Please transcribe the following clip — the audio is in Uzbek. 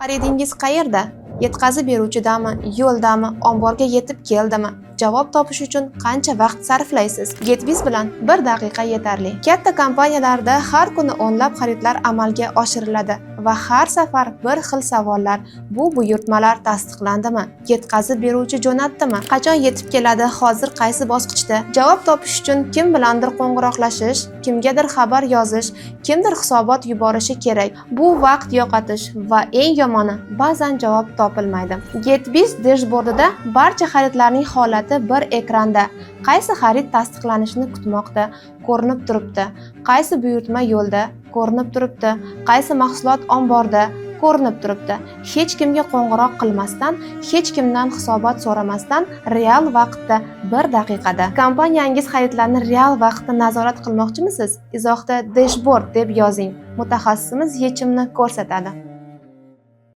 Xaridingiz qayerda? Yetkazib beruvchidami, yo'ldami, omborga yetib keldimi? Javob topish uchun qancha vaqt sarflaysiz? GetBiz bilan 1 daqiqa yetarli. Katta kompaniyalarda har kuni o'nlab xaridlar amalga oshiriladi va har safar bir xil savollar: bu buyurtmalar tasdiqlandimi? Yetkazib beruvchi jo'natdimi? Qachon yetib keladi? Hozir qaysi bosqichda? Javob topish uchun kim bilandir qo'ng'iroqlashish, kimgadir xabar yozish, kimdir hisobot yuborishi kerak. Bu vaqt yo'qotish va eng yomoni, ba'zan javob topilmaydi. GetBiz dashbordida barcha xaridlarning holati bir ekranda. Qaysi xarid tasdiqlanishini kutmoqda, ko'rinib turibdi. Qaysi buyurtma yo'lda, ko'rinib turibdi. Qaysi mahsulot omborda, ko'rinib turibdi. Hech kimga qo'ng'iroq qilmasdan, hech kimdan hisobot so'ramasdan, real vaqtda, 1 daqiqada. Kompaniyangiz xaridlarni real vaqtda nazorat qilmoqchimisiz? Izohda "dashboard" deb yozing. Mutaxassisimiz yechimni ko'rsatadi.